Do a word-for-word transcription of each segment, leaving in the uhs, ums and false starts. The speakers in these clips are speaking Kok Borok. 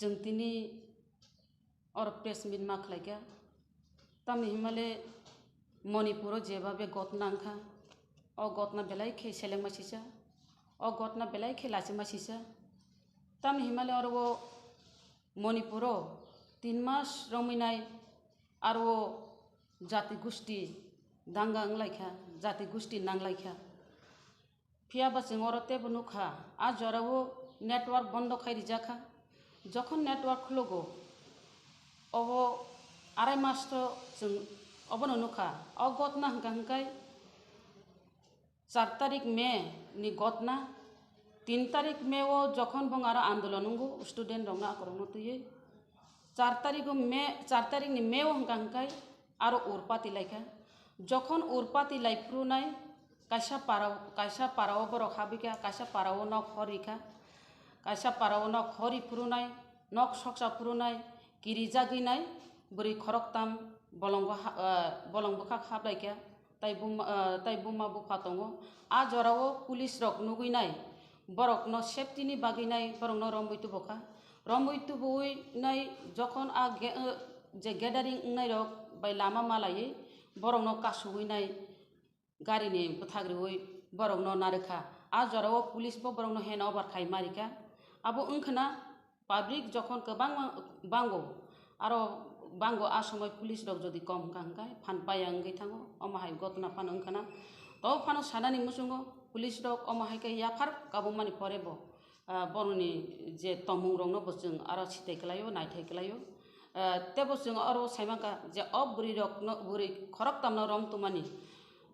Chwng tini oro press meet ma khlaikha. Tamni himale Manipuro jebabe gotna wngkha, o gotna belai khe selengma sisa, o gotna belai khe lachima sisa. Tamni himale oro o Manipuro tin mas romwi nai aro o jati gusti danga wnglaikha, jati gusti nanglaikha. Phiya ba chwng oro teibo nukha, a jorao network bondo khai rijakha. Jokhon network khulugo, obo arai mas to chwng obono nukha. O gotna hwnkha hwnkhe char tarik May ni gotna. Tin tarik May o jokhon bong aro andolon wngo student rokno akorokno twiwi, char tarik o May, char tarik ni May o hwnkha hwnkhe aro urpati laikha. Jokhon urpati lai phuru nai, kaisa para, kaisa para o borok habwi kha, kaisa para o nok hor rikha, kaisa para o nok hor ri phuru nai, nok soksa phuru nai, kirijagwi nai, bwrwi khoroktam bolongo ha-, eh, bolong bwkhak hablai kha, tai buma, eh, tai buma bupha tongo. A jorao police rok nugwi nai, borokno safety ni bagwi nai borokno romwi tubu kha. Romwi tubui nai jokhon a ge-, eh, je gathering wngnai rok bai lama malaiwi borokno kasugwi nai garini bwthak riwi borokno narwkha. A jorao police bo borokno hand over khai marikha. Abo wngkhana public jokhon kwbangma bango, aro bango a somoi police rok jodi kom hwnkha hwnkhe phan paya wngwi thango, omo hai gotna phano wngkhana. To phano sanani muchungo police rok omo hai khe yaphar kabukmani pore bo ah, borokni je tongmung rokno bo chwng aro sitai kwlaio, naithai kwlaio. Ah, tebo chwng oro saimankha je o bwrwi rokno, bwrwi khoroktamno rom tongmani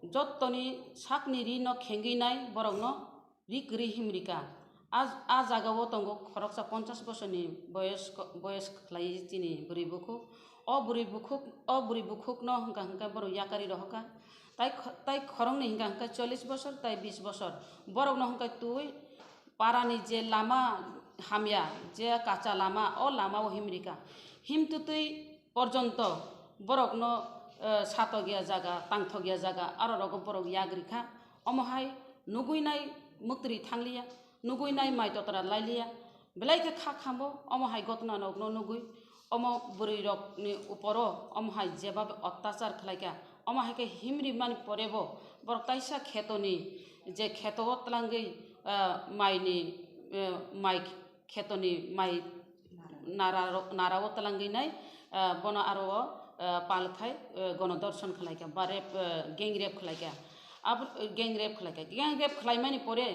jottoni sakni rino khengwi nai borokno ri kwrwi himrikha. A, a jagao tongo khoroksa ponchash bosorni boyos, boyos khlai chini bwrwi bukhuk. O bwrwi bukhuk, o bwrwi bukhukno hwnkha hwnkhe borok yakarwi rohorkha. Tai kho-, tai khoroknwi hwnkha hwnkhe chollish bosor, tai bish bosor. Borokno hwnkhe twi parani je lama hamya, je kacha lama, o lamao himrikha. Himtwtwi porjonto borokno, eh, satokya jaga, tangthokya jaga, aro rogo borok yagrikha. Omo hai nugwi nai mwktwrwi thangliya, nugwi nai mai totra lailiya. Belai khe kha khambo, omo hai gotna rokno nugwi, omo bwrwi rokni uporo omo hai jeba ottachar khlaikha, omo hai khe himri mani porebo borok taisa khetoni je kheto o twlangwi, ah, maini, eh, mai khetoni mai nara ro-, nara o twlangwi nai, ah, bono aro o, ah, pal khai, eh, gono dorson khlaikha ba rep, eh, gang rep khlaikha. Abo, eh, gang rep khlaikha. Gang rep khlaimani pore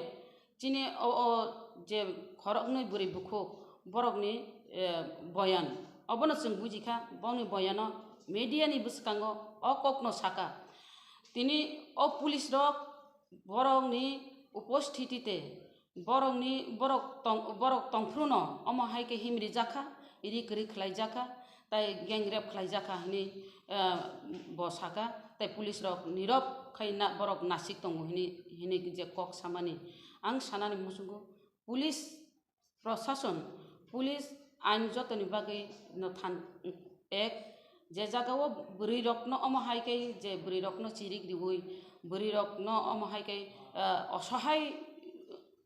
chini o, o je khoroknwi bwrwi bukhuk borokni, eh, boyan. Obono chwng bujikha, bongni boyano media ni bwskango o kokno saka. Tini o police rok borokni uposthiti te borokni, borok tong, borok tongphruno omo hai khe himri jakha, ri kwrwi khlai jakha, tai gang rape khlai jakha hwnwi, eh, bo saka, tai police rok nirok khai na, borok nasik tongo hwnwi, hwnwi je kok samani. Ang sanani muchungo police prosason, police ain jotoni bagwi no than ek, je jagao bwrwi rokno omo hai khe je bwrwi rokno chirik riwi, bwrwi rokno omo hai khe, eh, osohai,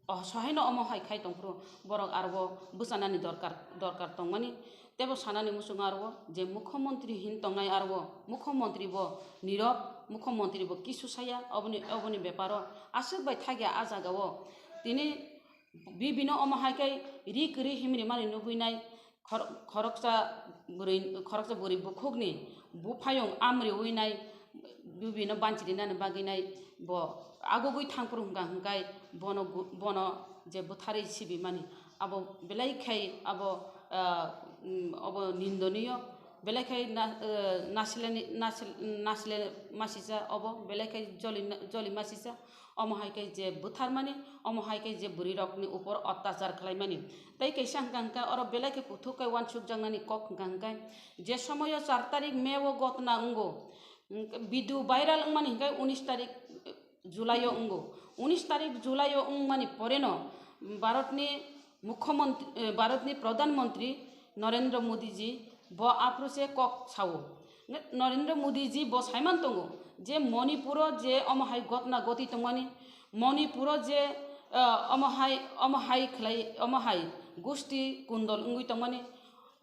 osohaino omo hai khai tongphuru borok aro bwchanani dorkar, dorkar tongmani. Tebo sanani muchungo aro je mukhyamantri hin tongnai aro mukhyamantri bo nirok, mukhyamantri bo kisu saya oboni, oboni beparo aswk bai thakya a jagao tini bibino omo hai khe ri kwrwi himri mani nugwi nai khor-, khoroksa bwrwi, khoroksa bwrwi bukhukni buphayung amriwi nai bibino banchirinani bagwi nai bo agugwi thangphuru hwnkha hwnkhe bono gu-, bono je bwtharwi sibimani abo belai khai abo, ah, mm, abo nindoniyo. Belai khai na, eh, nasilani, nasil-, nasile masisa obo, belai khai joli, joli masisa, omo hai khai je butharmani, omo hai khai je bwrwi rokni upor ottachar khlaimani. Tai kaisa hwnkha hwnkha oro belai khai kuthuk khai wansuk jaknani kok hwnkha hwnkha je somoyo char tarik May o gotna wngo, hwnkhe video viral wngmani hwnkhe unis tarik July o wngo. Unis tarik July o wngmani poreno Bharatni Mukhyamantri, eh, Bharatni Pradhan Mantri Narendra Modi ji bo aphuru se kok sao. Narendra Modi ji bo saiman tongo je Manipuro je omo hai gotna goti tongmani, Manipuro je, eh, omo hai, omo hai khlai, omo hai Gusti kundol wngwi tongmani,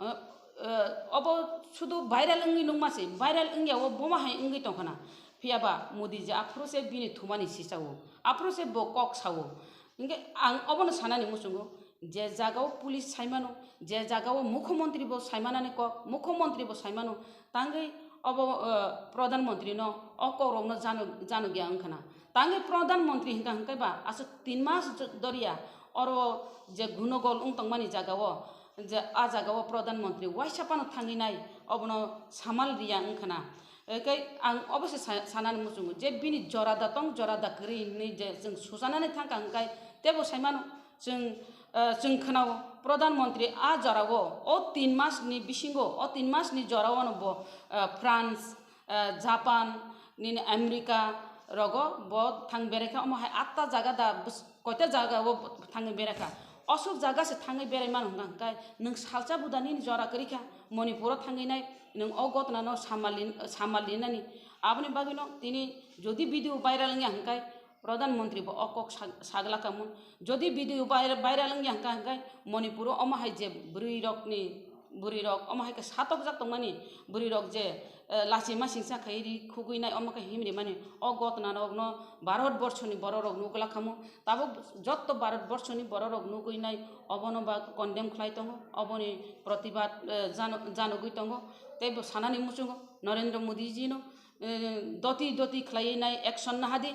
eh, eh, obo sudu viral wngwi nungma se, viral wngya o boma hai wngwi tongkhana. Phiyaba Modi je aphuru se bini thumani sisao, aphuru se bo kok sao. Hinkhe ang obono sanani muchungo, je jagao police saimano, je jagao mukhyamantri bo saimanani kok, mukhyamantri bo saimano, tangwi obo, eh, pradhan mantri no o kokrokno jano, janogya wngkhana. Tangwi pradhan mantri hinkha hinkhe ba aswk tin mas doriya oro je gunogol wng tongmani jagao, je a jagao pradhan mantri waisa phano thangwi nai, obono samal riya wngkhana. Ekai ang obo se sa-, sanani muchungo je bini jorada tong, jorada kwrwi hinwi je chwng suchanani thangkha hinkhe teibo saimano. Chwng, eh, chwng khwnao, pradhan mantri a jorao, o tin mas ni bisingo, o tin mas ni jorao no bo, eh, France, eh, Japan, nini America rogo bo thang berai kha, omo hai atta jaga da bus-, koita jaga o thangwi berai kha. Osuk jaga se thangwi berai mano hwnka hwnkhe nwng salsa buda nini jora kwrwi kha, Manipur o thangwi nai nwng o gotna no samal lin-, samal linani. Aboni bagwi no tini jodi video viral wngya hwnkhe, Pradhan Mantri bo o kok sa-, sagla kamo. Jodi video viral, viral wngya hwnkha hwnkhe Manipur o omo hai je bwrwi rokni, bwrwi rok omo hai khe satokjak tongmani bwrwi rok je, eh, lachima singsa khai ri khugwi nai omo khe himri mani o gotna rok no Bharat borso ni borok rok nukla kamo. Tabuk jotto Bharat borso ni borok rok nugwi nai obono ba condemn khlai tongo, oboni protibad, eh, jano-, janogwi tongo. Tei bo sanani muchungo Narendra Modi ji no, eh, doti doti khlaiwi nai action nahadi.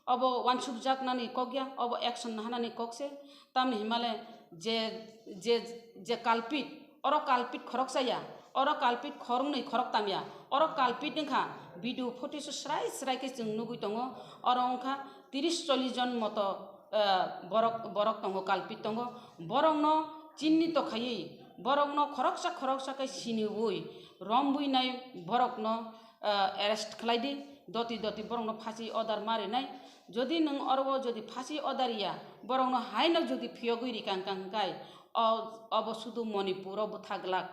Obo wansukjaknani kok ya, obo action nahanani kok se. Tamni himale je, je, je culprit, oro culprit khoroksa ya, oro culprit khoroknwi khoroktam ya, oro culprit wngkha video footage srai srai khe chwng nugwi tongo, oro wngkha tiris chollish jon moto, eh, borok, borok tongo, culprit tongo, borokno chinnito khaiwi, borokno khoroksa khoroksa khe siniwi, romwi nai borokno, eh, arrest khlai di, doti doti borokno phasi order ma rinai. Jodi nwng oro o jodi phasi order ya, borokno haino jodi phiyogwi rikha hwnkha hwnkhe, o, obo sudu Manipur o bwtha glak.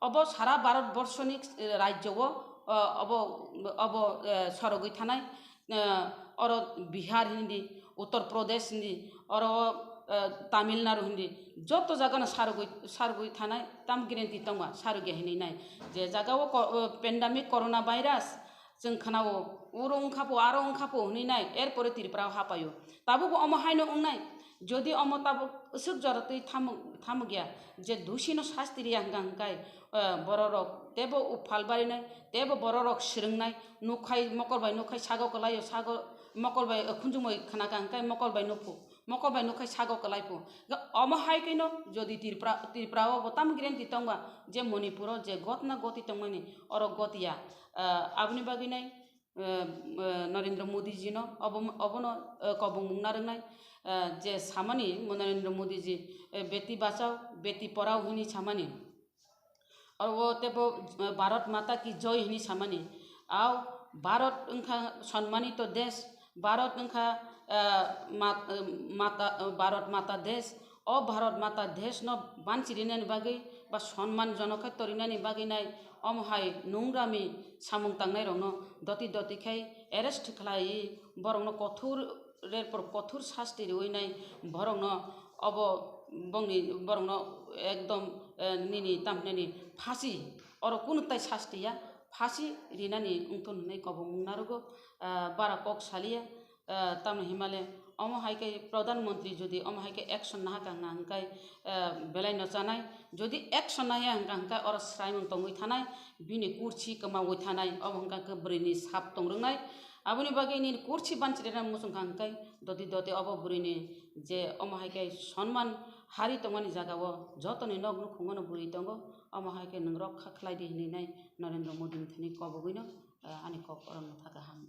Obo sara Bharat borso ni, eh, rajyo o, eh, obo, obo, eh, sorogwi thanai, eh, oro Bihar hindi, Uttar Pradesh hindi, oro, eh, Tamil Nadu hindi, joto jaga no sarogwi, sarogwi thanai, tam guarantee tongma, sarogya hinwi nai. Je jaga o ko-, eh, pandemic corona virus, chwng khwnao, uro wngkha pho, aro wngkha pho hwnwi nai, erpore Tripura o hapaio. Tabukbo omo haino wngnai, jodi omo tabuk swk jora twi thamuk, thamukya, je dusino sasti riya hwnkha hwnkhe, eh, bororok teibo uphal barinai, teibo bororok swrwngnai, nukhai mokol bai nukhai sago kwlaio, sago mokol bai, eh, khunjumui khnakha hwnkhe mokol bai nuphu. Mokol bai nukhai sago kwlai pho. Ga-, omo hai khe no jodi Tripura, Tripura o bo tam guarantee tongba je Manipur o je gotna goti tongmani oro gotiya. Ah, aboni bagwi nai, eh, eh, Narendra Modi ji no obo, obono, eh, kobong mung narwknai, eh, je samani Narendra Modi ji, eh, beti bachao, beti porao hwnwi samani. Oro teibo, eh, Bharat Mata ki Joy hwnwi samani. Ao Bharat wngkha sonmanito desh, Bharat wngkha, eh, mat-, eh, mata, eh, Bharat Mata desh. O Bharat Mata desh no banchirinani bagwi ba sonman jonok khe torinani bagwi nai omo hai nungrami samung tangnai rokno doti doti khai arrest khlai borokno kothor rerpor kothor sasti riwi nai borokno obo bongni borokno ekdom, eh, nini tamhinani phasi oro kunu tai sasti ya phasi rinani wngthun hinwi kobong mung narugo, ah, bara kok saliya, ah, tamni himale omo hai khe pradhan mantri jodi omo hai khe action nahakha hwnkha hwnkhe, ah, belai no chanai jodi action nahya hwnkha hwnkhe oro swraimung tongwi thanai bini kursi kwmawi thanai obo hwnkha khe bwrwini sap tongrwngnai. Aboni bagwi nini kursi banchirina muchungkha hwnkhe doti doti obo bwrwini je omo hai khe sonman hari tongmani jagao jotoni nok nukhungo no bwrwi tongo, omo hai khe nwng rokha khlai di hinwi nai Narendra Modi ni thani kobogwi no, eh, ani kok oro no thaka ham.